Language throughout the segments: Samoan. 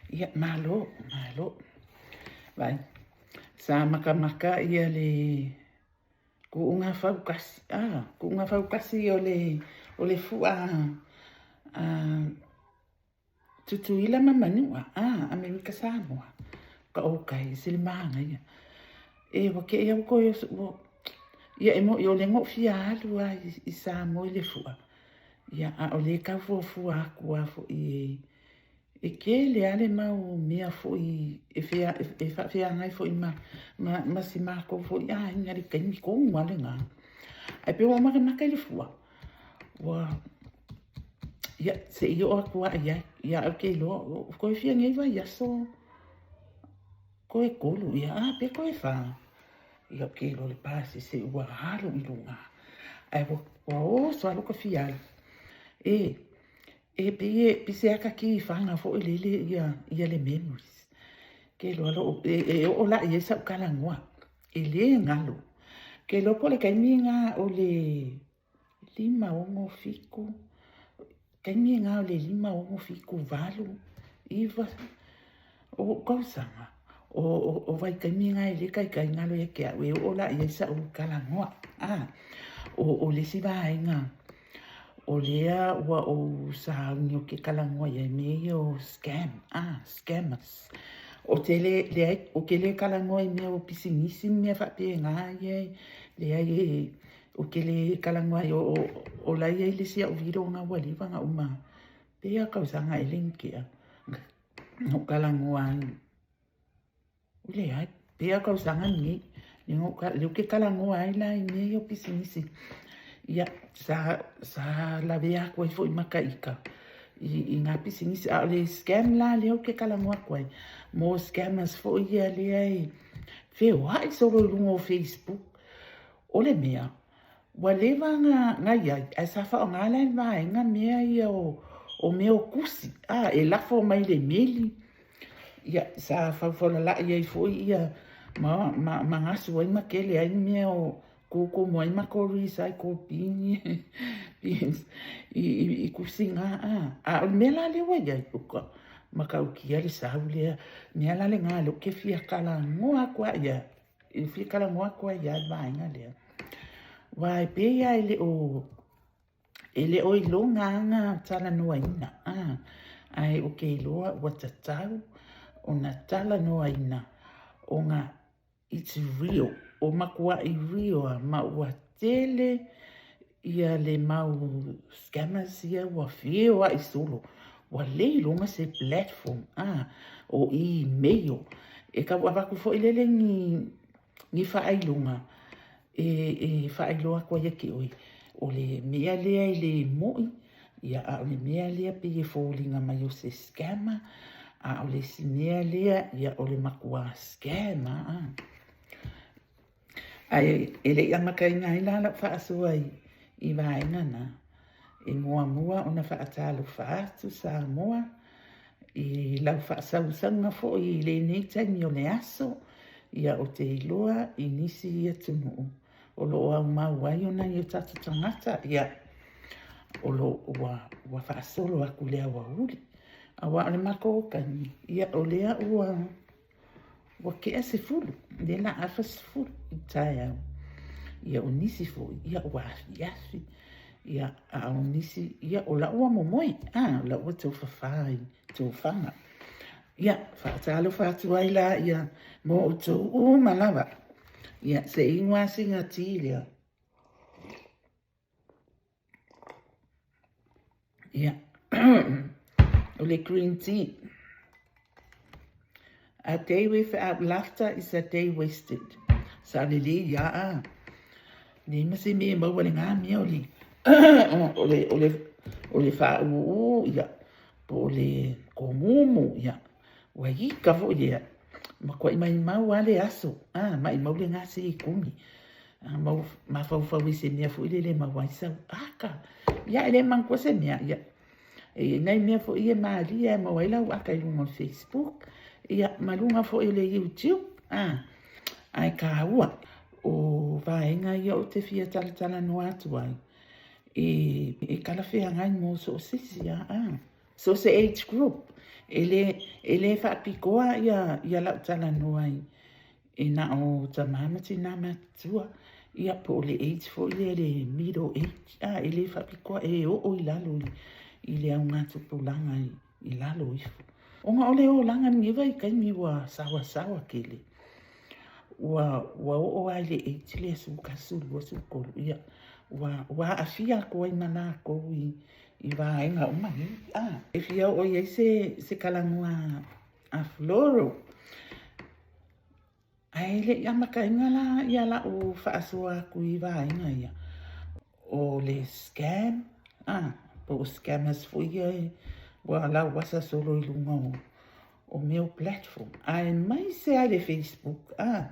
Ia, malo, malo. Vaai, sa makamaka ia le kuuga faukasi, ah, kuuga faukasi o le, o le fua a, Tutuila ma Manua, ah, Amerika Samoa. Ka okay, se le manaia. E, ua ke ia ko ua, ia e mo i o le ngo fia alu a i, i Samoa i le fua. Ia, a o le kau fuafua aku a fo i e, e kele a le mau mea foi e fea, e faafeagai foi ma, ma, ma si makou foi aiga le taimi tonu lava lena. Ae pei ua ou makamaka i le fua, ua, ia, se i oo atu lava i ai. Ia, ae ou te iloa, toe fia nei vaiaso, toe tolu, ia, a pe toe fā. Ia, ou te iloa le pasese ua alu i luga. Ae ua, ua oso lava lou fia alu. E, E pei e pei se akatifaga foi lele ia ia le memories. Ke iloa lou e, e oo la i ai sau talanoa. E lē galo. Ke iloa po o le taimi lena o le 5, 6, 7, taimi lena o le 5, 6, 7, 8, 9 o ou tausaga. O, o, o vaitaimi na e le taitai galo ia te au e oo la i ai sau talanoa. A, o, o le isi vaega o lea ua ou sauni ou te talanoa i ai mea ia o scam, a, scammers. Ou te le, leai, ou te le talanoa i mea o pisinisi ma mea faapena ia e, leai e, ou te le talanoa ai, o, o, o la e i ai le isi au video na ua leva ona uma, pei lava o tausaga ea lea na tea. Na ou talanoa ai, leai, pei lava o tausaga lenei, lea ou te talanoa ai la i mea ia o pisinisi. Ia, sa, sa lavea atu ai foi ma ka ita i, i ngā pisinisi. A o le scam la lea ou te talanoa atu ai, mo scammers foi ia lea e feoai solo i luga o Facebook. O le mea, Ua leva na i ai, ae sa faaaoga la e le vaega mea ia o, o mea o tusi, a, e lafo mai le meli, ia, sa faufaulalai ai foi ia, ma, ma, ma gasu ai ma tele ai mea o tutumu ai matou recycle bin, bins, i, i, i tusi na, a. A o le mea la lea ua i ai, ua ka matautia le sau lea, mea la lena lea ou te fia talanoa atu lava i ai. E fia talanoa atu ai lava i le vaega lea. Aua e pei lava e le o, e le o iloga lava ona talanoaina, ae ou te iloa ua tatau ona talanoaina ona it's real, ua matuai real lava ma ua tele ia le mau scammers ia ua feoai solo, ua le iloga se platform a, o email. E tau avatu foi lele ni, ni faailoga e, e faailoa atu ai ia te oe, o le mea lea e le moi, ia a o le mea lea pei e foliga mai o se scammer, a o le isi mea lea, ia o le matua scam lava. Ae e le i amataina ai la lau faasoa i, i vaega na, e muamua ona faatalofa atu Samoa i lau faasausauga foi i lenei taimi o le aso, ia ou te iloa i nisi atunuu o lo o aumau ai o nai o tatou tagata, ia o lo ua, ua faasolo atu le aoauli. Aua o le matou taimi, ia o lea ua Ua tea 10, lea la afa 10 i taeao. Ia o nisi foi, ia ua afiafi. Ia a o nisi, ia o la ua momoe, a, o la ua tofafa i tofaga. Ia, faatalofa atu ai la ia mo outou uma lava. Ia, se inu lava sina ti lea. Ia, o le green tea. A day without laughter is a day wasted. Sa lelei ia a. Nei ma se mea e maua le ngā mea o le, o le, o le, o le whauu, ia, po o le komumu, ia. Ua ika foi lea. Matuai maimau lava le aso, a, maimau le gase i kumi. A, mau, mafaufau i se mea foi lele e maua ai sau aka. Ia, e le manatua se mea, ia. E i ai nai mea foi ia e malie e maua ai lau aka i luga o le Facebook, ia, ma luga foi o le YouTube, a. Ae taua, o vaega ia ou te fia talatalanoa atu ai, e, e talafeagai mo so o se isi, a, a. So o se age group, e lē, e lē faapitoa ia, ia la'u talanoa i, e na o tamā ma tinā matutua, ia po o le age foi lea le middle age, a, e lē faapitoa, e oo i lalo i, i le augatupulaga i, i lalo ifo. Ona o le olaga lenei vaitaimi ua saoasaoa tele, ua, ua oo lava i le age lea 11, 12, 13, ia, ua, ua aafia atu ai ma latou i, i vaega uma nei. A, e fia oo i ai se, se talanoa a Floro. Ae le i amataina la ia la'u faasoa atu i vaega ia, o le scam, a, po o scammers foi ia e ua lauasa solo i luga o, o mea o platform, aemaise lava i le Facebook, a.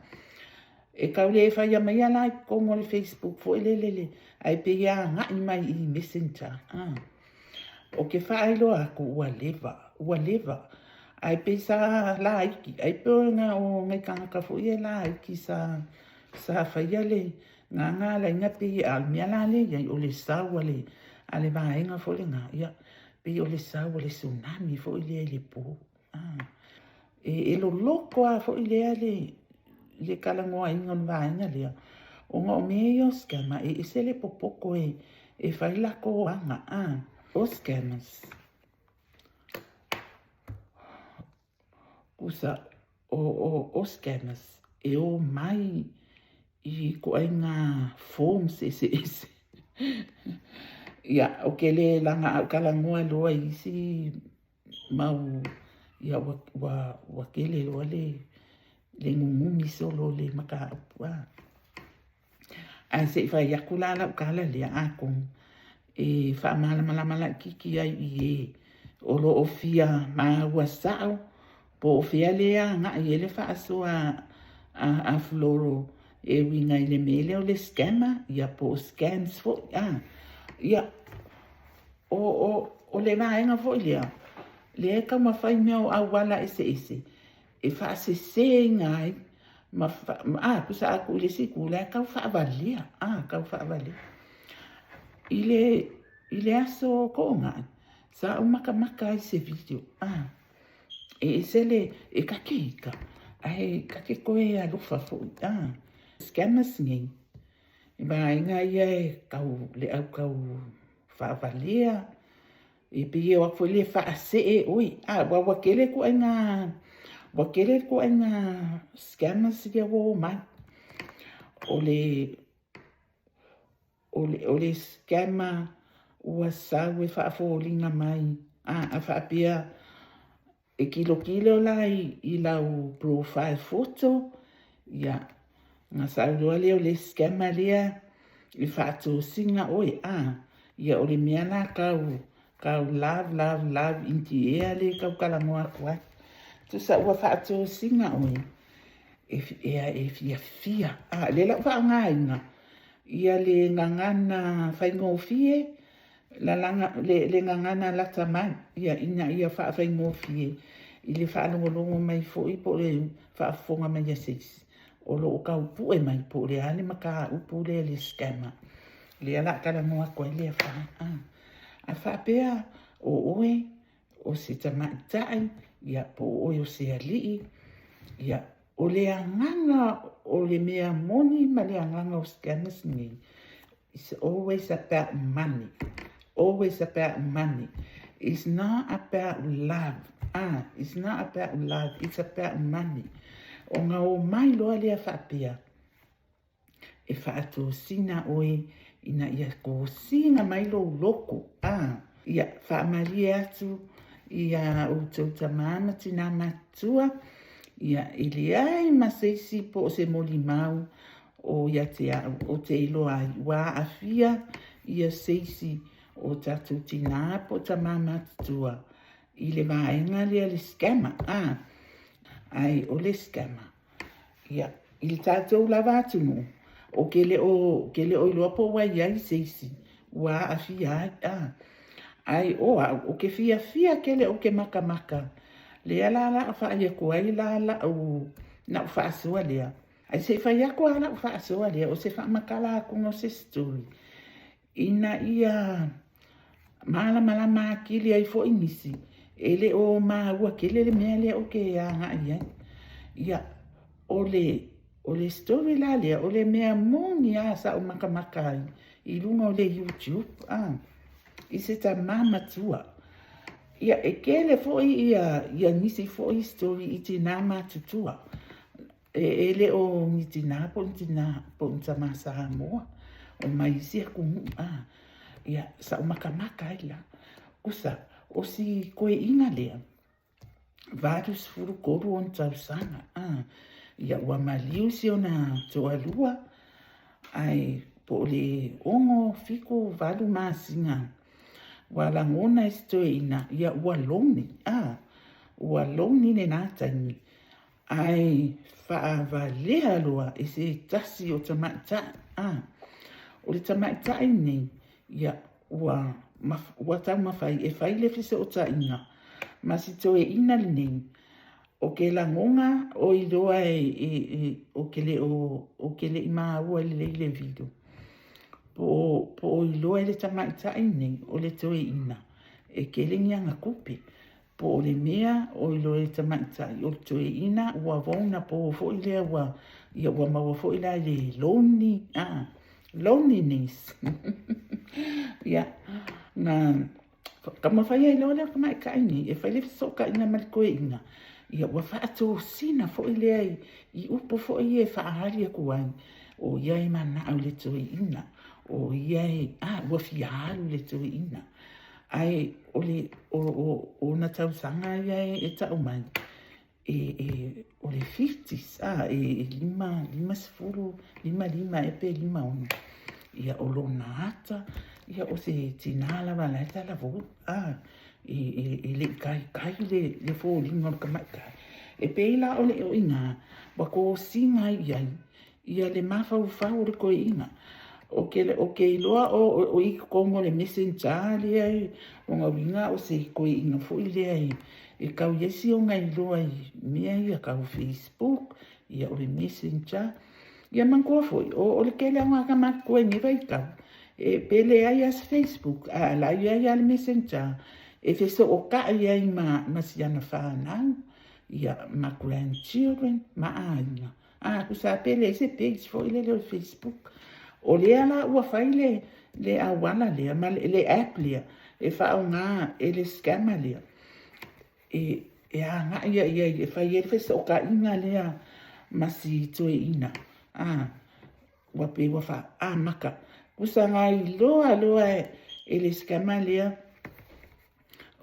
E tau le faia maia la i totonu o le Facebook foi lele le, ae pei e agai mai i Messenger, a. Ou te faailoa atu ua leva, ua leva, ae pei sa laiti, ai pei na o nai tagata foi ia laiti sa, sa faia le gaga alaina pei, a o le mea la lea e i ai, o le sau a le, a le vaega foi lena, ia, pei o le sau a le tsunami foi lea i le po. E, e loloto lava foi lea le, le talanoaina o le vaega lea, ona o mea ia o scammer, e ese le popoto e, e fai latou aga, a. O scammers, kusa, o, o, o scammers, e o mai i ituaiga forms eseese. Ia, ou te le laga au talanoa loa i isi mau, ia ua, ua, ua tele loa le, le nunumi solo o le mataupu, a. Ae se i fai atu la lau tala lea, atonu e faamalamalama laitiiti ai i e o lo o fia maua sao po o fea lea agai i ai le faasoa a, a Floro e uiga i le mea lea o le scammer, ia po o scams foi, a. Ia, o, o, o le vaega foi lea, lea e taumafai mea o auala eseese e faaseseina ai ma, a, tusa a tuu i le isi itu, la e tau faavalea, a, tau faavalea. I le, i le aso Toonai, sa ou matamata ai i se video, a, e ese le, e ta te ita, ae ta te toe alofa foi, a. Scammers nei, vaega ia e tau, le au tau faavalea, E pei e o atu foi lea e faasee oe. A, ua, ua tele ituaiga, ua tele ituaiga scammers ia ua omai. O le, o le, o le scammer ua sau e faafoliga mai, a, a faapea, E tilotilo la i lau profile photo, ia, ona sau loa lea o le scammer lea e faatosina oe, a, ia o le mea la tau, tau love, love, love in the air lea e tau talanoa atu ai. Tusa ua faatosina oe, e, e, e fiafia, a, lea la ua faaaogaina ia le gagana faigofie, Lalaga, le, le gagana lata mai, ia, ina ia faafaigofie i le faalogologo mai foi po o le faafofoga mai a se isi o lo o tau pue mai po o le a le mataupu lea i le scammer. Lea la a talanoa atu ai lea fa. A, a faapea o oe o se tamaitai, ia, po o oe o se alii, ia, o le agaga o le mea moni ma le agaga o scammers nei, It's always about money. Always about money. It's not about love. Ah, it's not about love. It's about money. Ona o mai loa lea faapea, e faatosina oe ina ia tosina mai lou loko. Ah, ia faamalie atu ia outou tamā ma tinā matutua, ia e leai ma se isi po o se molimau O ia te au, o te iloa ai, ua aafia ia se isi o tatou tinā po o tamā matutua i le vaega lea le scammer, a, ai o le scammer. Ia, i le tatou lava atunuu, o ke le o, ke le o iloa po ua i ai se isi ua aafia ai, a. Ai o au, o ke fiafia tele o ke makamaka, lea la la faai atu ai la la'u, na'u faasoa lea. Ae se i fai atu lava lau faasoa lea, o se faamatala atu o se story, ina ia Malamalama atili ai foi nisi e le o maua tele le mea lea ou te agai i ai. Ia, o le story la lea, o le mea moni lava sa ou matamata ai i luga o le YouTube, i se tamā matua. Ia, e tele foi ia nisi foi story i tinā matutua, e le o ni tinā po o ni tamā Samoa, o mai isi atunuu. Ia, sa ou matamata ai la. Kusa, o si toeaina lea, 83 ona tausaga. Ia, ua maliu si ona toalua, ae po o le 6, 7, 8 masina ua lagona e si toeaina, ia ua lonely, ua lonely lena taimi, ae faavalea loa e se tasi o tamaitai. O le tamaitai lenei, ia, ua taumafai e fai le fesootaiga ma si toeaina lenei. O ke lagona o iloa e o ke le o maua lelei le video, po o iloa e le tamaitai lenei o le toeaina e tele ni ana tupe. Po o le mea o iloa e le tamaitai o le toeaina ua vulnerable foi lea ua, ia ua maua foi la i le lonely, loneliness. Ia, na taumafai ai loa le tamaitai nei e fai le fesootaiga ma le toeaina, ia ua faatosina foi lea i upu foi ia e faaali atu ai, o ia e manao i le toeaina, o ia e, ua fia alu i le toeaina. Ae o le o ona tausaga ia e tau mai, o le 50s, e 50, 55 ea pe 56. Ia, o lona ata, ia o se tinā lava la e talavou, e le i taitai le foliga o le tamaitai. E pei la o le o i ina, ua tosina ai i ai ia le mafaufau o le toeaina. O ke iloa o i totonu o le messenger lea, lona uiga o se toeaina foi lea e tau i ai si ona iloa i mea ia tau Facebook, ia o le messenger. Ia manatua foi, o le tele o tagata matutua i nei vaitau, e pe leai lava se Facebook, ae o la e i ai lava le messenger e fesootai ai ma si ana fanau, ia ma grandchildren, ma aiga. Tusa pe leai se page foi lele o le Facebook. O lea la ua fai le auala lea ma le app lea e faaaoga e le scammer lea e agai i ai e fai ai le fesootaiga lea ma si toeaina. Ua pei ua faaamata. Tusa na iloa loa e le scammer lea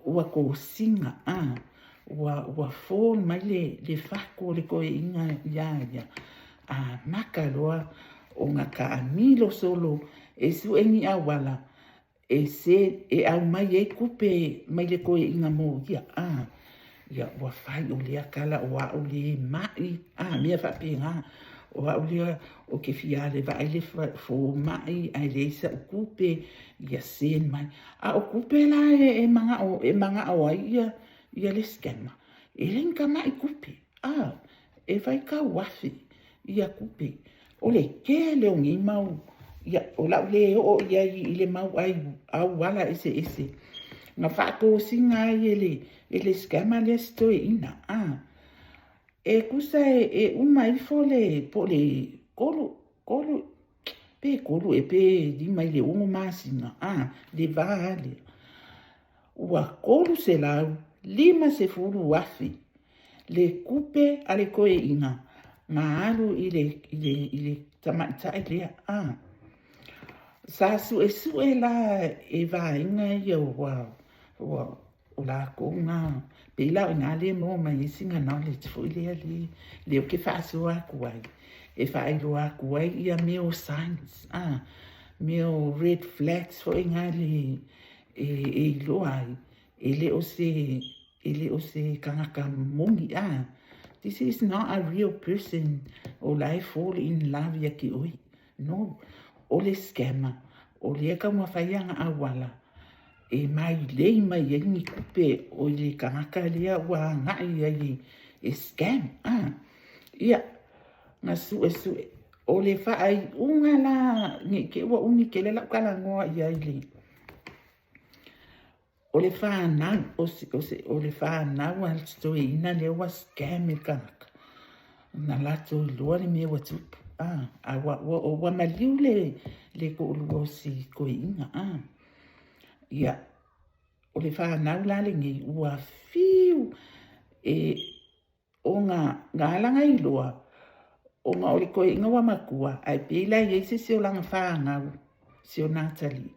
ua tosina, ua fall mai le fatu o le toeaina ia ia. Amata loa ona taamilo solo e sue ni auala e se e aumai ai tupe mai le toeaina mo ia. Ia ua fai o lea tala o au le mai, mea faapena, o au lea o ke fia ale vaai le fomai ae leai sa'u tupe, ia send mai. A o tupe la e manao ai ia le scammer, e le ni tamai tupe, e fai tau afe ia tupe. O le tele o nei mau, ia, o lau le oo i ai i le mau ai auala eseese na faatosina ai e le scammer lea si toeaina. E tusa e uma ifo le po o le 3, pe 3 e pe 5 i le 6 masina, le va lea. Ua 350,000 le tupe a le toeaina na alu i le tamaitai lea. Sa suesue la e vaega ia ua o lakou na, pei la o i ina lea e maua mai ai sina knowledge foi lea lea ou te faasoa atu ai, e faailoa atu ai ia mea o signs, mea o red flags foi na le e iloa ai, e le o se tagata moni, this is not a real person o la e fall in love ia te oe. No, o le scammer, o lea taumafai ana auala e mailei mai ai ni tupe o i le tagata lea ua agai ai e scam. Ia, na suesue. O le faaiuga la, nei te ua umi tele lau talanoa i ai le. O le fanau, o se, o se, o le fanau a le toeaina lea ua scam e le tagata, na latou iloa le mea ua tupu, a, a ua, ua, ua maliu le, le toalua o si toeaina, a. Ia, o le fanau la lenei, ua fiu e, ona na ala ona iloa, ona o le toeaina ua matua, ae pei la e i ai se isi o lana fanau, si ona atalii,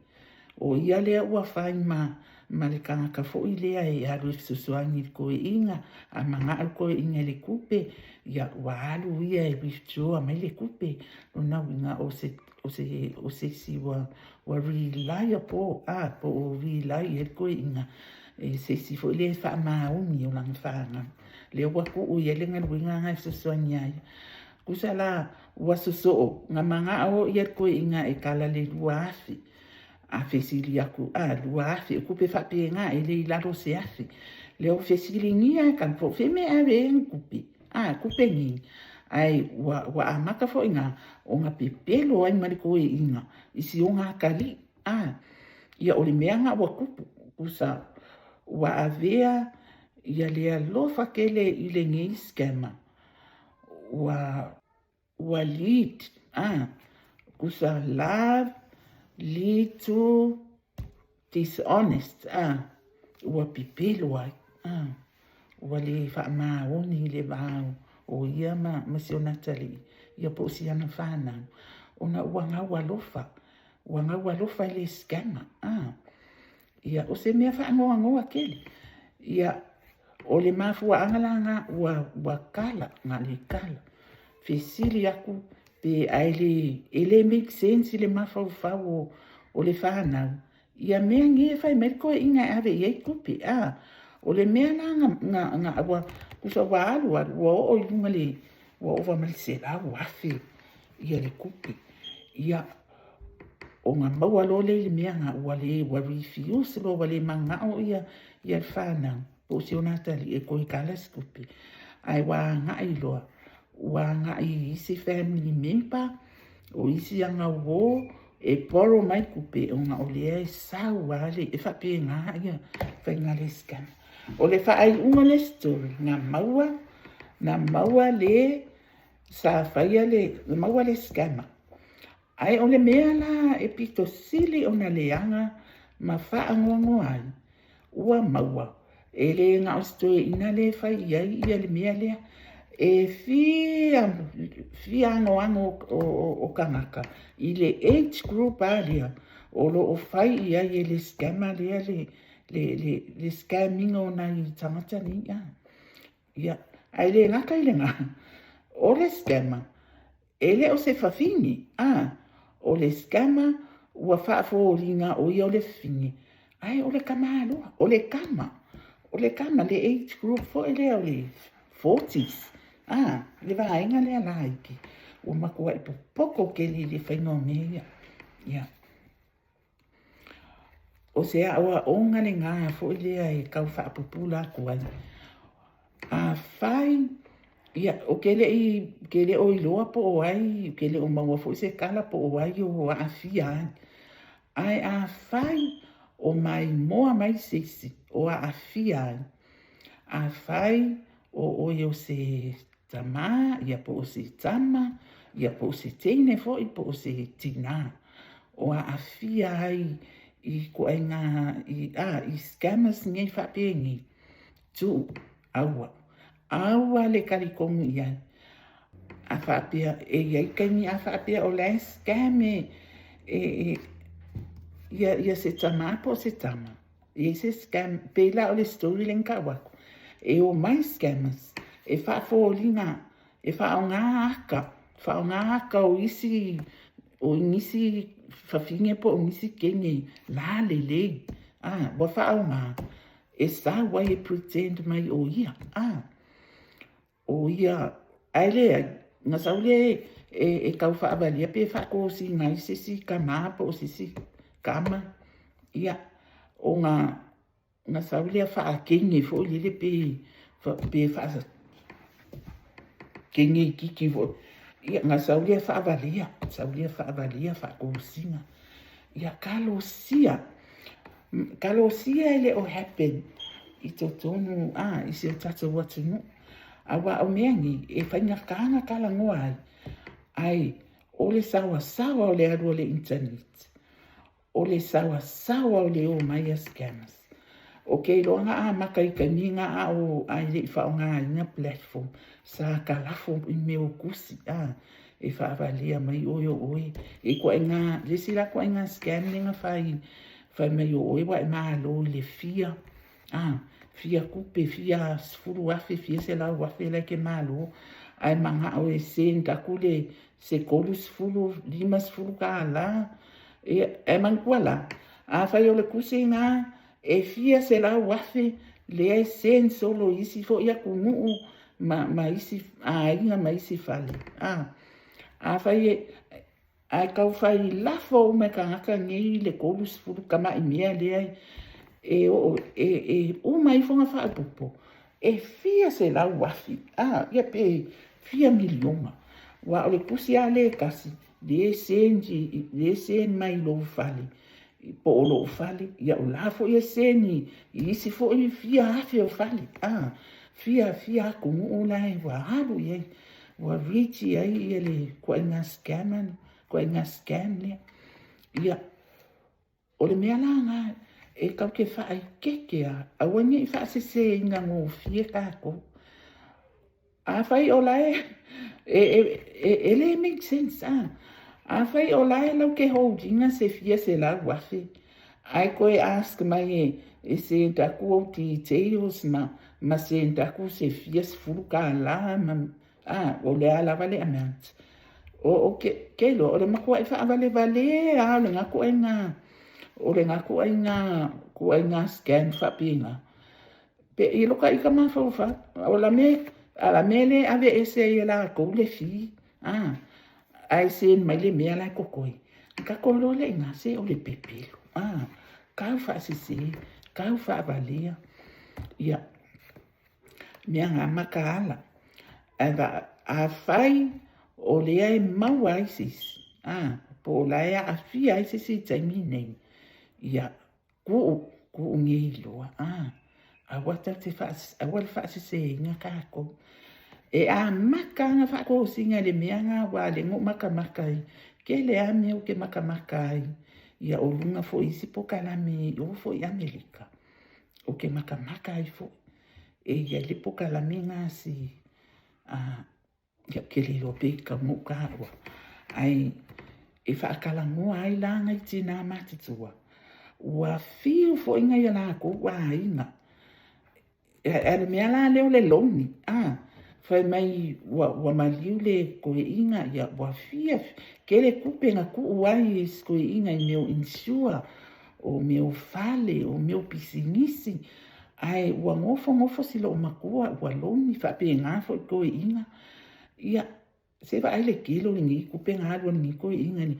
o ia lea ua fai ma, ma le tagata foi lea e alu e fesoasoani i le toeaina, a manao le toeaina i le tupe, ia ua alu ia e withdraw mai le tupe. Lona uiga o se, o se, o se isi ua, ua reliable, a, po o rely i ai le toeaina, e se isi foi lea e faamaoni o lana fanau. Lea ua tuu i ai le galuega lena e fesoasoani ia ia. Tusa la ua sosoo, na manao ia le toeaina e kala le 2,000. A fesili atu, a, 2,000, o tupe faapena, e le i lalo o se 1,000. Lea ua fesiligia e tagi po o fea le mea e ave i ai ana tupe, a, tupe nei. Ae ua, ua amata foi i ina ona pepelo ai ma le toeaina i si ona atalii, a. Ia o le mea lena ua tupu, tusa ua avea ia le alofa tele i lenei scammer, ua, ua lead, a, tusa love lead to dishonest, a, ua pepelo ai, a, ua le faamaoni i le va o ia ma, ma si ona atalii, ia po o si ana fanau, ona ua gaualofa, ua gaualofa i le scammer, a. Ia, o se mea faanoanoa tele. Ia, o le mafuaaga la lena ua, ua kala, na le kala. Fesili atu pe ae le, e le make sense le mafaufau o, o le fanau. Ia mea nei e fai mai le toeaina e ave i ai tupe, a. O le mea la na, na, na ua, tusa ua alu alu, ua oo i luga le, ua ova ma le 100,000 ia le tupe. Ia, ona maua loa lea i le mea na ua le, ua refuse loa, ua le manao ia, ia le fanau, po o si ona atalii e toe kala se tupe. Ae ua agai loa, ua agai i isi family member, o isi ana uō, e borrow mai tupe, ona o lea e sau lava le, e faapena ia faiga a le scammer. O le faaiuga o le story, na maua, na maua le sa faia le, na maua le scammer. Ae o le mea la e pito sili ona leaga ma faanoanoa ai, ua maua, e le na o se toeaina lea e fai i ai ia le mea lea. E fia, fia anoano o, o, o tagata i le age group lava lea o lo o fai i ai e le scammer lea le, le, le, le scam ina o nai tagata nei. A. Ia, ae le gata i lena, o le scammer, e le o se fafine, a, o le scammer ua faafoliga o ia o le fafine, ae o le tamaloa, o le tama, o le tama, le age group foi lea o le 40s, a, le vaega lea laiti, ua matuai popoto tele i le faiga o mea ia. Ia. O se aoaoga lena foi lea e tau faapupula atu ai. Afai, ia, ou te le i, ou te le o iloa po o ai, ou te le o maua foi se tala po o ai o aafia ai. Ae afai o maimoa mai se isi o aafia ai, afai o oe o se Tamā, ia po o se tama, ia po o se teine foi, po o se tinā, o aafia ai i ituaiga, i, a, i scammers nei faapenei, tuu, aua, aua le talitonu i ai. A faapea, e i ai taimi a faapea o la e scam e, e, e ia, ia se tamā po o se tama, E i ai se scam, pei la o le story lea na tau atu, e omai scammers e faafoliga, e faaaoga aka, faaaoga aka o isi, o nisi fafine po o nisi teine lalelei, a, ua faaaoga e sau ai e pretend mai o ia, a. O ia, ae leai, na sau lea e, e tau faavalia pe faatosina ai se isi tama po o se isi tama, ia, ona na sau lea faakene foi lele pe, pe faakene itiiti foi, ia, na sau lea faavalia, sau lea faavalia faatosina. Ia, talosia. Talosia e le o happen i totonu a i si o tatou atunuu. Aua o mea nei e faigata ona talanoa ai, ae o le saoasaoa o le alu o le internet, o le saoasaoa o le omai a scammers. Ou te iloa na amata i taimi na a o ae le i faaaogaina platform, sa talafo i mea o tusi a e faavalea mai oe o oe. E ituaiga, le isi la ituaiga scam lea na fai, fai mai o oe ua e malo i le fia, a, fia tupe, fia 10,000, fia 100,000 la e te malo, ae manao e send atu le se 30, $50. Ia, e manatua la, afai o le tusi lena, e fia 100,000 lea e send solo i isi foi atunuu ma isi aiga ma isi fale. A, afai e, ae tau fai lafo uma e tagata nei le 30 tamai mea lea e oo, e uma ifo ona faaopoopo, e fia 100,000, a, ia pe fia miliona. Aua o le tusi lava lea e tasi, lea e send, lea e send mai i lou fale, po o lou fale, ia o la foi e send i isi foi fia afe o fale, a, fia, fia atunuu la e ua alu i ai, ua reach i ai ia le ituaiga scammer, ituaiga scam lea. Ia, o le mea la lena, e tatou te faaeteete lava, aua ne i faaseseina gofie tatou. Afai o la e, e le make sense, a. Afai o la e lau te hold ina se fia 100,000, ae toe ask mai e send atu ou details ma send atu se fia $10 ma, a, o le a lava le amount. O ke iloa, o le matuai faavalevale lava o lena ituaiga, o lena ituaiga, ituaiga scam faapena. Pe i lou ita mafaufau, o la mea, a la mea lea e ave ese ai e latou le fee, a, ae send mai le mea la e totoe. Tatou iloa lea i ina, se o le pepelo, a, tau faasese, tau faavalea, ia, mea na mataala. Ae afai o lea e maua ai se isi, a, po o la e aafia ai se isi i taimi nei, ia, tuu, tuu nei loa, a, aua tatou te aua le faaseseina tatou. E amata ana faatosina i le mea lena, aua o lea na ou matamata ai, tele lava mea ou te matamata ai, ia o luga foi i isi polokalame i o foi i Amerika, ou te matamata ai foi. E i ai le polokalame lena a si, a, ia ou te le iloa pe tatau ona ou taua, ae e faatalanoa ai la nai tinā matutua, ua fiu foi nai a latou aiga. Ae le mea la lea o le loan, a, fai mai ua maliu le toeaina, ia ua fia tele tupe na tuu ai e si toeaina i mea o insure, o mea o fale, o mea o pisinisi, ae ua nofo nofo si loomatua ua loan faapena foi toeaina. Ia, se vaai le tele o lenei tupe na alu a lenei toeaina i le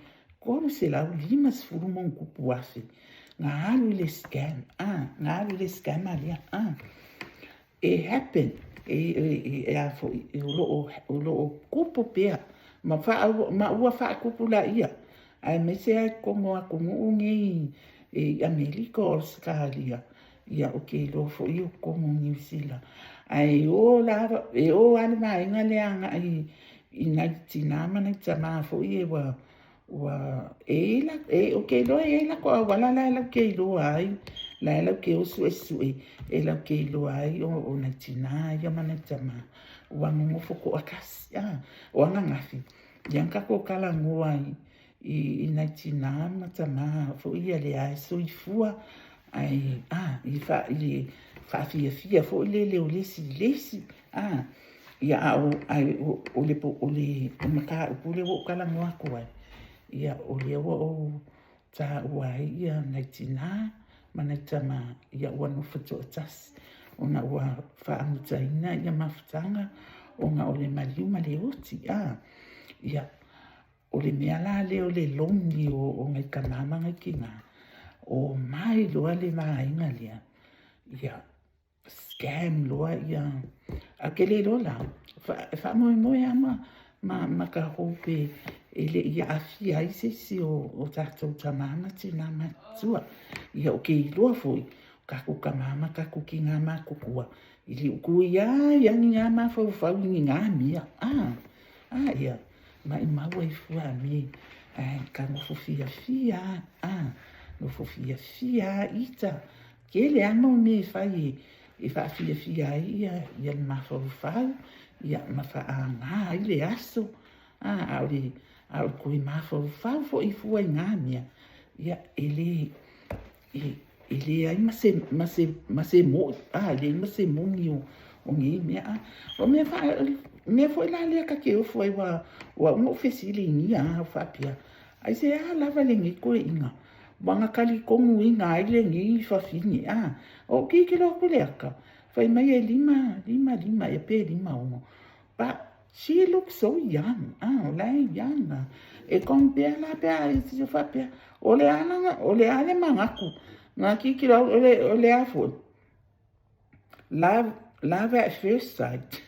350+ na alu i le scam, a, na alu i le scammer lea, a. E happen, e a foi, o lo o tupu pea, ma ua faatupulaia, aemaise lava i totonu o atunuu nei i Amerika o Ausetalia, ia ou te iloa foi o totonu o Niu Sila. Ae o lava, e o lava le vaega lea agai i nai tinā ma nai tamā foi ia ua, e i ai e, ou te iloa e i ai latou auala la e latou te iloa ai, la e latou te o suesue, e latou te iloa ai o nai tinā ia ma nai tamā, ua nonofo toatasi. A, o ananafi, ia na tatou talanoa ai i nai tinā ma tamā foi ia lea e soifua, ae a, i le faafiafia foi lele o le isi i le isi, a, ia a o, ae o le, o le mataupu lea ua ou talanoa atu ai, ia o lea ua ou taua ai ia nai tinā ma nai tamā, ia ua nofo toatasi, ona ua faamutaina ia mafutaga ona o le maliu ma le oti, a, ia, o le mea la lea o le lonely o nai tamā ma nai tinā, omai loa le vaega lea, ia, scam loa ia, ae ou te le iloa la, e faamoemoe lava ma. ma, ma ka hope e le i aafia ai se isi o, o tatou tamā ma tinā matutua. Ia o ke iloa foi, o kakou kamā ma kakou kinā makukua, i liuku ia ia ni ngā mafaufau i ni ngā mea. Ah, ah ia, ma i maua i fua me, ai, ka nofo fiafia, ah, nofo fiafia ita, Tele lava mau mea e fai e, e faafiafia ai ia, ia le mafaufau, ia ma faaāgā ai le aso, a, ʻaʻole, ʻaʻole toe mafaufau foi fua i nā mea, ia, e lē, e, e leai ma se, ma se, ma se moʻi, a, e leai ma se moni o, o nei mea, a. O mea faa, mea foi la lea ta te ofo ai, ua, ua uma ou fesiligia a, faapea, aisea lava lenei toeaina Ua na talitonuina ai lenei fafine, a o tilotilo atu le aka, fai mai e lima, lima, lima ea pe 56. But she looks so young, a o la e young a. E compare la pe a e tio faapea, o le a lana, o le a le manatu, na tilotilo au, o le, o le a foi? Love, love at first sight.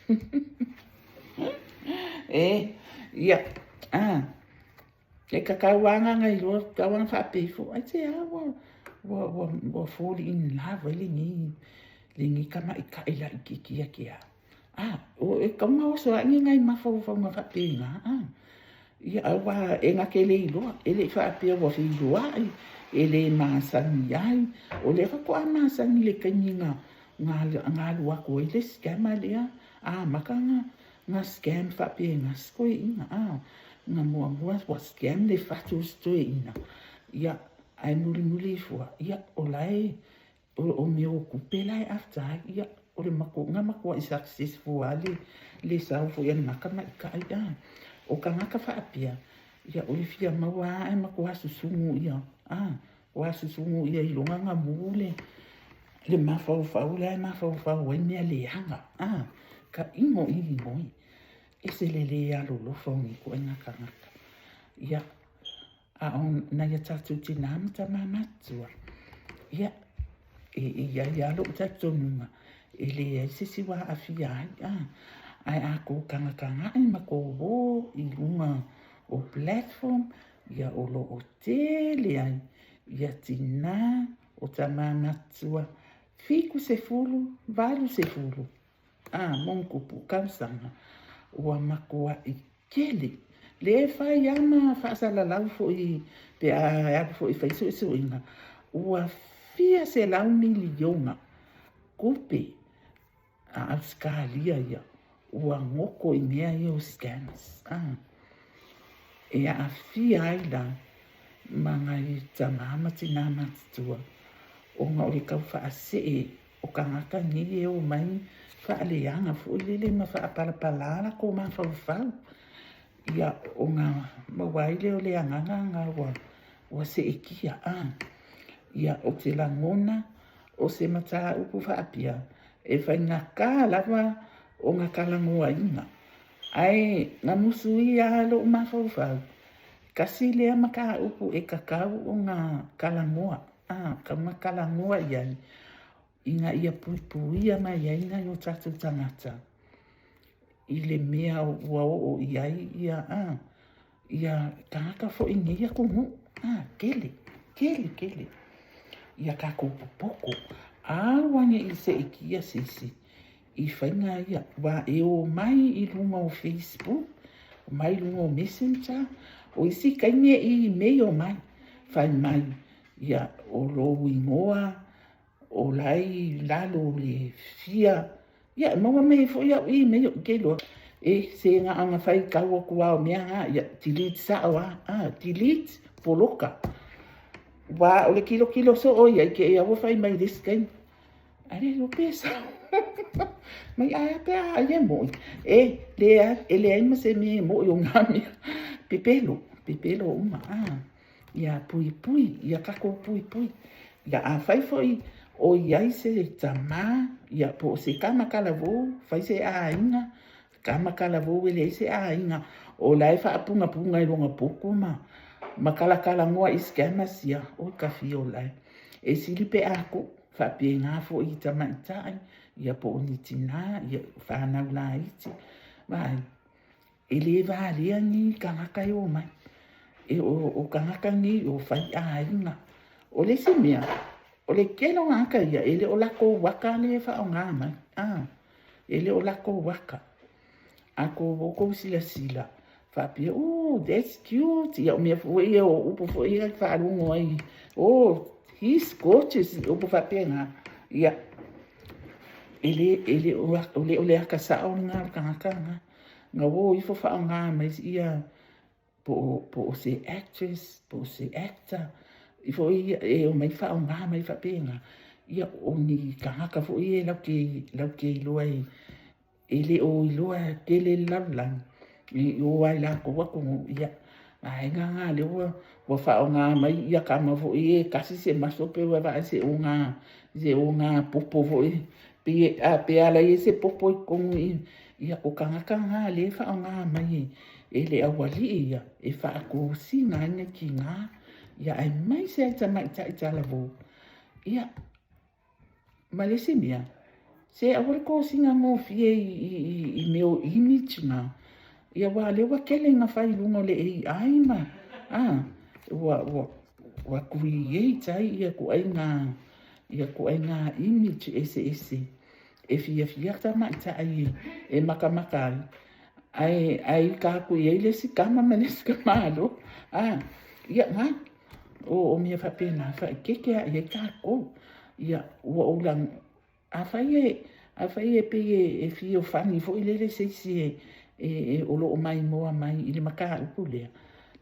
E, ia, a. E kakau lava nga iloa tau ana faapea ifo, aisea ua, ua, ua, ua fall in love ai lenei, lenei tamaitaʻi laʻitiiti ia te au. A, o, e tatau ona oso aʻe ni nai mafaufauga faapena, a. Ia, auā e na te le iloa, e le i faapea ua feiloaʻi, e le masani ai. O lea faatoa masani i le taimi na, na, na alu atu ai le scammer lea, amata ona Na scam faapena si toeaina a na muamua ua scam le fatu o si toeaina ia ae mulimuli ifo a ia o la e o mea o tupe la e after ai ia o le matou na matuai successful a le le sau foi a lena tamaitai a o tagata faapea ia o le fia maua a ae matua susunu ia a ua susunu ia i luga na mu le le mafaufau lea e mafaufau ai mea leaga a ka ʻino ʻino i ese le lē alolofa o nei ituaiga tagata. Ia, a o nai a tatou tinā ma tamā matutua, ia, e, e i ai lava loʻu talitonuga, e leai se isi ua aafia ai, a, ae a kou tagatagaʻi ma kou ō i luga o platform, ia o lo o tele ai ia tinā o tamā matua 70, 80, a, monutupu, tausaga, ua matuaʻi tele. Le fai lava ma faasalalau foi pe a alu foi e fai suesuega, ua fia selau miliona tupe a Ausetalia ia ua goto i mea ia o scams, a, e aafia ai la ma nai tamā ma tinā matutua ona o le tau faasee o tagata nei e omai faaleaga foi lele ma faapalapalā latou mafaufau ia ona maua ai lea o le agaga na ua ua seetia a ia o te lagona o se mataupu faapea e faigata lava ona talanoaina ae na musuia lava lou mafaufau tasi lea mataupu e tatau ona talanoa a tatau ona talanoa i ai ina ia puipuia mai ai nai o tatou tagata i le mea ua oo i ai ia a ia tagata foi nei atunuu a tele tele tele ia tatou popoto aua ne i seʻitia se isi i faiga ia ua e o mai i luga o Facebook o mai i luga o Messenger o isi taimi e email mai fai mai ia o lou igoa o la i lalo o le fia ia e maua mai ai foi au email ou te iloa e se na ona fai tau atu lava o mea na ia delete sao lava a delete poloka aua o le tilotilo soo ia i te ia ua fai mai le isi taimi ae le iloa pe sao mai ae a pe a ai e moʻi e leai e leai ma se mea e moʻi o nā mea pepelo pepelo uma a Ia puipui, ia tatou puipui. Ia afai foi o i ai se tamā, ia po o se tama talavou, fai se aiga, tama talavou e leai se aiga, o la e faapunapuga i lona potu ma, ma talatalanoa i scammers ia, oi ka fia o lae. E sili pe a kou, faapena foi i tamaitai, ia po o ni tinā, ia whanau laiti, vaai. E lē valea ni tagata e omai. E o tagata nei o faiaiga. O le isi mea, o le tele o tagata ia, e le o latou aka lea e faaaoga mai. A, e le o latou aka. A tou outou silasila, faapea, oh, that's cute. Ia, o mea foi ia, o upu foi ia e faalogo ai, oh, he's gorgeous, upu faapena. Ia, e le, e le o, o le, o le aka sao lena o le tagata lena. Na o ifo faaaoga mai ia po o, po o se actress, po o se actor, i foi ia e omai faaaoga mai faapena. Ia, o ni tagata foi ia latou te, latou te iloa e, e le o iloa tele le lalolagi, i o lava i latou atunuu, ia, vaega na lea ua, ua faaaoga mai ia tama foi ia e tasi se maso pei ua vaai se oga, se oga popo foi, pe, a, pe ala i ai se popo i totonu i i. Ia, o tagata na lea e faaaoga mai e le aualii ia e faatosina ai nai tina, ia aemaise ai tamaitai talavou. Ia, ma le isi mea, se aua le tosina gofie i, i, i, i mea o image na. Ia, aua o lea ua tele ina fai i luga o le AI ma, a, ua, ua, ua create ai ia ituaiga, ia ituaiga image eseese e fiafia tamaitai e matamata ai, ae, ae ita atu i ai le isi tama ma le isi tamāloa. A, ia, na, o, o mea faapena, faaeteete lava i ai tatou. Ia, ua ou lago, afai e, afai e pei e, e feofani foi lele se isi e, e, e o lo o maimoa mai i le mataupu lea,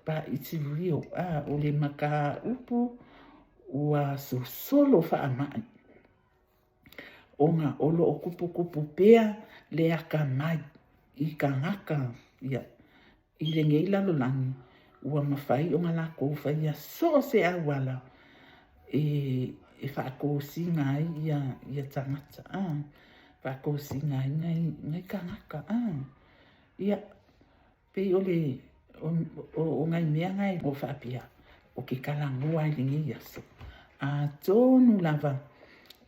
but it's real, a, o le mataupu ua sosolo faamai. Ona o lo o tuputupu pea le atamai i tagata ia i lenei lalolagi, ua mafai ona latou faia so o se auala e, e faatosina ai ia, ia tagata, a, faatosina ai nai, nai tagata, a. Ia, Pei o le, o, o, o nai mea na e faapea, o ke talanoa i lenei aso. Atonu lava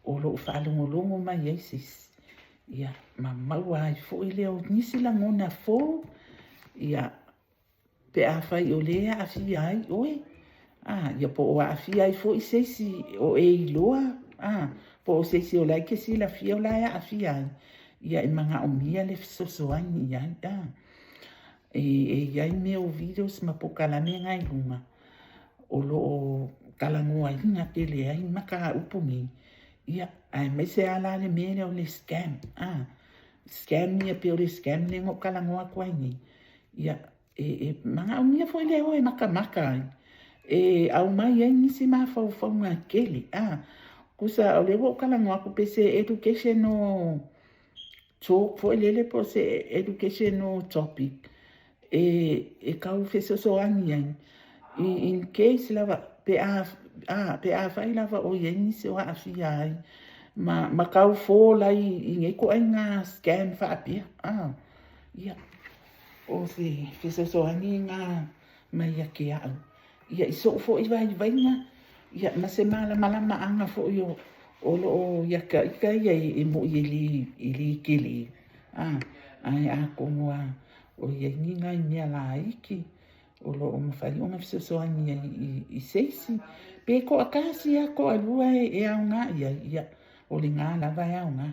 o loo faalogologo mai ai se isi, ia, ma maua ai foi lea o nisi lagona fou, ia, pe afai o lea e aafia ai oe, a, ia po o aafia ai foi se isi o e iloa, a, po o se isi o la e te silafia o la e aafia ai, ia e manaomia le fesoasoani i ai, a. E, e i ai mea o videos ma polokalame na i luga o lo o talanoaina tele ai mataupu nei, ia, aemaise lava la le mea lea o le scam, a, scam ia pei o le scam lea na ou talanoa atu ai nei, ia, e, e manaomia foi le o e matamata ai, e aumai ai nisi mafaufauga tele, a, tusa o lea ua ou talanoa atu pe se educational talk foi lele po o se educational topic e, e tau fesoasoani ai i, in case lava pe a, a, pe afai lava o i ai nisi o aafia ai ma, ma tau fall ai i nei ituaiga scam faapea. A, ia, o se fesoasoani lena mai ia te au. Ia, i soʻu foi vaivaiga, ia, ma se malamalamaaga foi o, o loo ia te ita ia e, e moʻi e lē, e lē tele, a, ae atonu lava o i ai ni nai mea laiti o lo o mafai ona fesoasoani ai i, i se isi. Pe toatasi lava, toalua e, e aoga i ai, ia, o lena lava e aoga.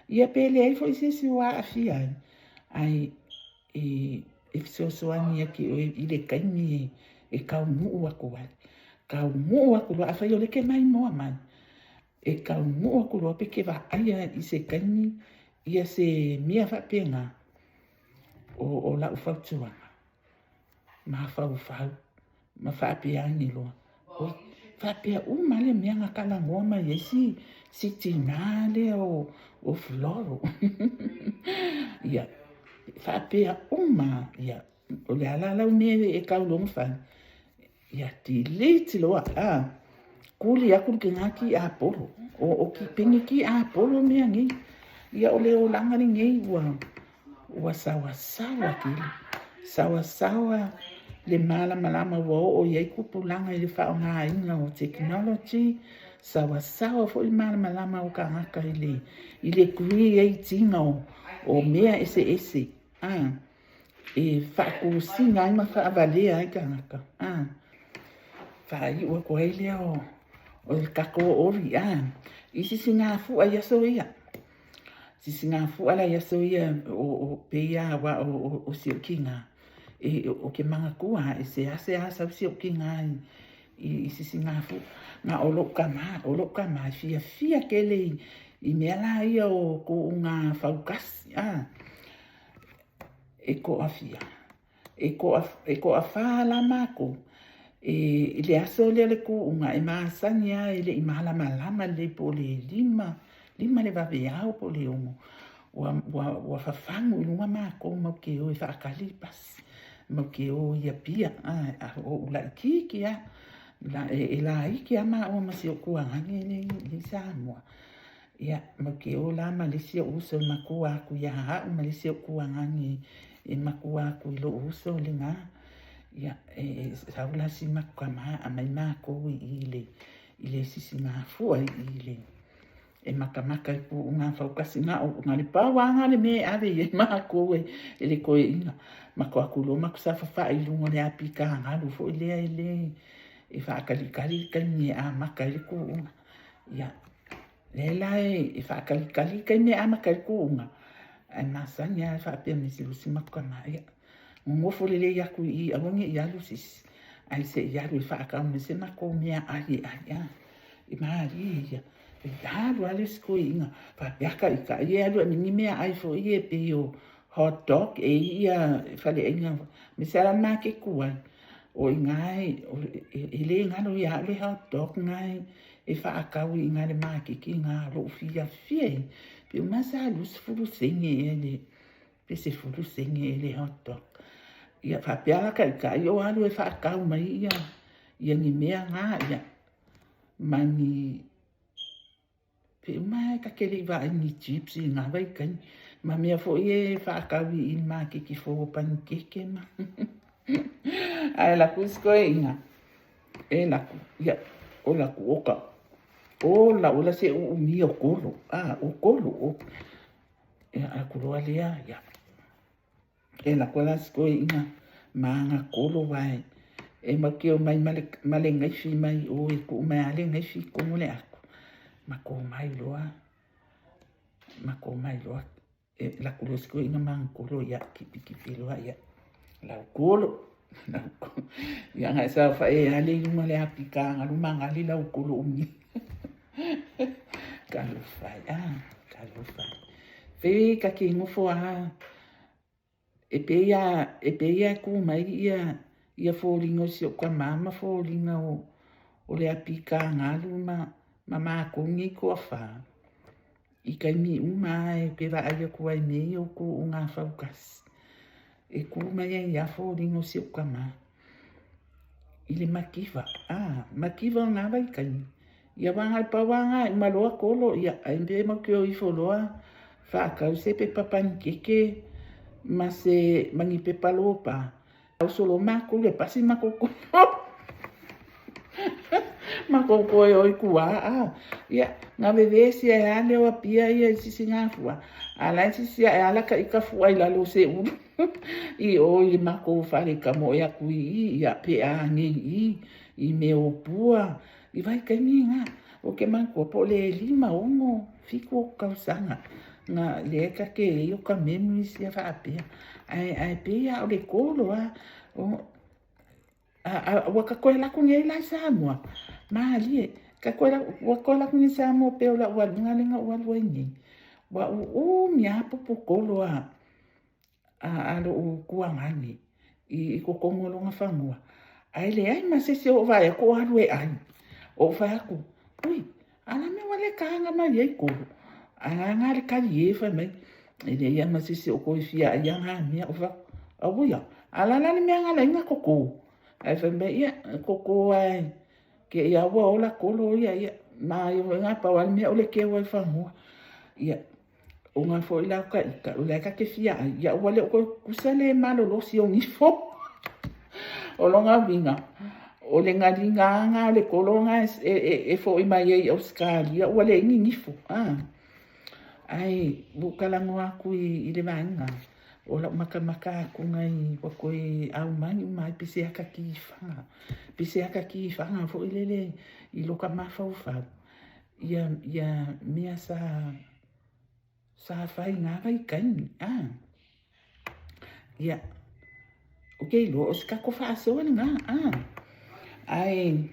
Ia pe leai foi se isi ua aafia ai, ae e, e fesoasoani ia te oe i le taimi e, e taunuu atu ai. Taunuu atu loa, afai o lea e te maimoa mai, e taunuu atu loa pe te vaaia i se taimi ia se mea faapena, o, o lau fautuaga, mafaufau ma faapea ane loa, oi, faapea uma le mea na talanoa mai ai si, si tinā lea o, o Floro. Ia, faapea uma, ia, o le a la lau mea e tau loa ona fai, ia delete loa, a, kuli aku le kēnā kiʻapolo, o, o ki, peni kiʻapolo mea nei. Ia, o le olaga lenei ua, Ua saoasaoa tele. Saoasaoa le malamalama ua oo i ai tupulaga i le faaaogaina o technology, saoasaoa foi le malamalama o tagata i le, i le create ina o, o mea eseese. A, e faatosina ai ma faavalea ai tagata, a. Faaiu atu ai lea o o le tatou oli, a, i sisigafua i aso ia. Sisigafua la i aso ia o o pei lava aua o o o si ou tina e ou te manatua e seasea sau si ou tina i i sisigafua. Ma o lou tama, o lou tama e fiafia tele i i mea la ia o tuuga fautasi, a. E toafia? E toafa la matou i le aso lea o le tuuga, e masani lava e le i malamalama lelei po o le 5, 5 le vaveao po o le 6, ua fafagu i luga matou matou te o e faatali le pasi, matou te o i Apia. A o ou laitiiti lava, e laiti lava maua ma si ou tuagane lea i Samoa. Ia, matou te o la ma le isi ou uso e matua atu ia au ma le isi ou tuagane e matua atu i lou uso lena. Ia, e sau la si matou tama aumai matou i i le, i le sisigafua i i le, e matamata i puuga fautasi. Na o, na o le pau lava lena o le mea e ave i ai matou e, e le toeaina. Matou o atu loa matou saofafai i luga o le apita galu foi lea e le, e faatalitali le taimi e amata ai le tuuga. Ia, lea la e faatalitali le taimi e amata ai le tuuga, ae masani lava e faapea mai se si matou tama, ia, nonofo lelei atu i i aua ne i alu se isi, ae se i alu e faatau mai se matou meaai e ai, a, e malie ia. E alu lava le isi toeaina, faapea ka ita, ia e alu e aumai ni meaai foi ia e pei o hot dog e i ia faleaiga, aemaise lava la le maketi ai, o i ina e le galo ia au le hot dog na e faatau i ina i le maketi ina, o lou fiafia ia. Pe uma sa 20 sene ea le, pe 10 sene ea le hot dog. Ia faapea la ka ita, ai o alu e faatau mai ia, ia ni mea na, ia, ma ni, Pe uma e ta te le i vaai ni chips i ngā vaitaimi. Ma mea foi e whaakau i i makeki fou o panikeke ma. Ae laku isi koe inga. E laku, ia, o laku oka. O la ola se uumi o kolo. Ah, o kolo. O. Ia, aku loa lea, ia. E lako la si toeaina ma ana kolo wae e mau ke o mai ma le gaifi mai o e kuu mai a le gaifi i tonu o le aku. Ma kō mai loa, ma kō mai loa, e lako loa si toeaina ma ana kolo, ia, kipikipi loa, ia, lau kolo, lau kolo. Ia, na e saofai ai lava le i luga o le apika galu magali lau kolo umi. Talofa e, ah, talofa e. Fe ka ke nofo a e pei a e pei a kū mai ia ia foliga o si ou tama ma foliga o o le apika galu ma ma makou nei toafa i taimi uma a e ke vaai atu ai mea ia o tuuga fautasi e kū mai ai lava foliga o si ou tama i le mativa a mativa o nā vaitaimi Ia wāngai pau wāngai uma loa kolo, ia ai pe mau ke o ifo loa whaakau se pepa panikeke ma se ma ni pepa lopa. Au solo mākou le pasi ma koko. Ma koko e oi kua a. Ia, ngā vevesi e a leo a pia ia i sisi ngā fua. A lai sisi a e ala ka ika fua i lalo se ulu. I o i le mako whare ka mo e aku i i, ia pe a ngei i, i me o pua. I vaitaimi ngā, o ke makua po o le 5, 6, 7 o tausaga, ngā lea ka ke ei o ka memories ia faapea. Ae, ae pei a o le kolo a, o, a, a, ua ka koe laku nei la i Samoa. Malie, ka koe, ua koe laku nei Samoa pe o la ua lunga lenga ua lua i nei. Ua u u mi a pupu kolo a, a, a lou kuagani i, i totonu o lona fanua. Ae leai ma se isi o ou vaai atu o alu e ʻai. Ou fai atu, ui, a la mea ua le kaga mai ai kolo. A nānā le kali e fai mai, e leai lava ma se isi o toe fia ʻai ana mea. Ou fai atu, auia, a la la le mea na laina koko. Ae fai mai, ia, koko lava e kēia ua ola kolo ia, ia, ma ia foi na pau lava le mea o le keu ai i fanua. Ia, O ngā foi la ka ika, o lea ka te fia ai, ia ua le o koe kusa le malolosi o ngifo. O longa uiga, o le ngaliga anga o le kolo nga e, e, e, e foi mai ai i Australia, ua le ingi ngifo. Ah. Ai, ua kalango aku i, i le vaega. O la'u makamaka atuga i ua toe aumai uma ai pe se ata tifaga, pe se ata tifaga foi lele i lota mafaufau ia ia mea sa sa fai i na vaitaimi a. Ia, ou te iloa o se tatou faasoa lena a. Ae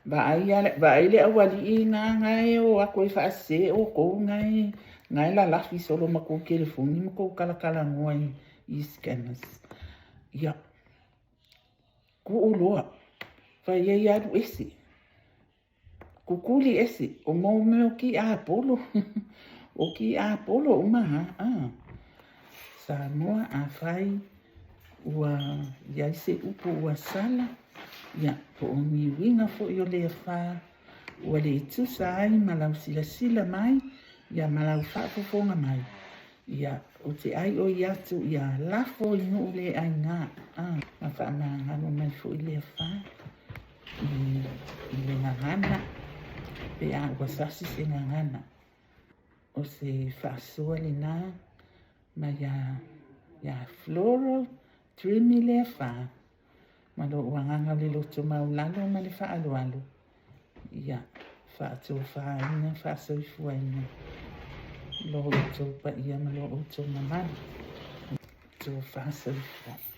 vaai vaai le aualii na na e o atu e faasese outou na e na e lalafi solo ma tou telefoni ma tou talatalanoa i scammers. Ia, tuu loa, fai ai alu ese. Kukuli ese, o mo mea o kiapolo. O kiapolo uma ha. Ah. Samoa, afai ua i ai se upu ua sala, ia, po o ni uiga foi o le afa ua le tusa ai ma lau silasila mai, ia ma lau faafofoga mai, ia, ou te aioi atu ia lafo i nuu le aiga, ah, ma faamagalo mai foi le afa i le gagana, pe a ua sasi se gagana. O se faasoa lena mai ia Floral Dreamy le afa, ma lou agaga o le loto maualalo ma le faaaloalo, ia faatofaina, faasoifuaina lo outou paia ma lo outou mamalu. Tofa soifua.